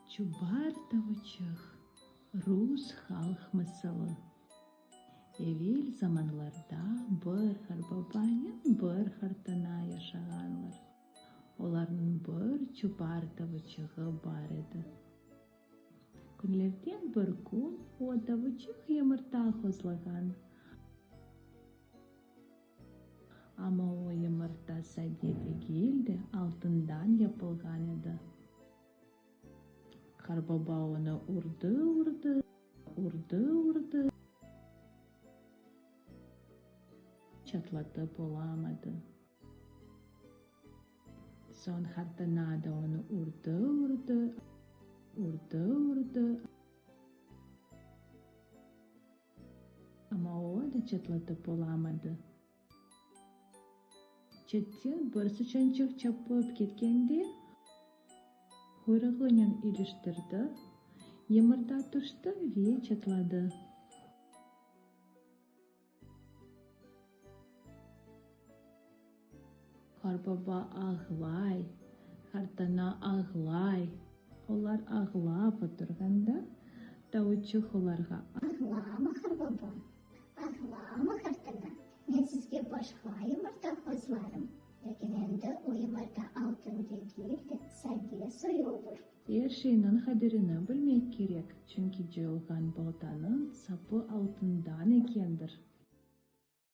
Çubar tavuçıq, rus halq masalı. Evel zamanlarda bir qartbabanen bir qartana yaşağanlar. Olarnıñ bir çubar tavuçığı bar edi. Künlerden bir kün o tavuçıq yımırta qozlağan. Amma o yımırta sade degil de, altından yapılğan edi. Qarbaba onı urdı-urdı, urdı-urdı, çatlatıp olamadı. Soñ qartana da onı urdı-urdı, urdı-urdı, amma o da çatlatıp olamadı. Çetten bir sıçançıq çapıp ketkende, quyruğınen iliştirdi, yımırta tüşti ve çatladı. Qarbaba ağlay, qartana ağlay. Olar ağlap oturğanda, tavuçıq olarğa. Ağlama, qarbaba, ağlama, qartana, men sizge başqa yımırta qozlarım. Lâkin endi o yımırta altın degil de, sade soyu olur. Er şeyniñ qadirini bilmek kerek, çünki coyulğan baltanıñ sapı altından ekendir.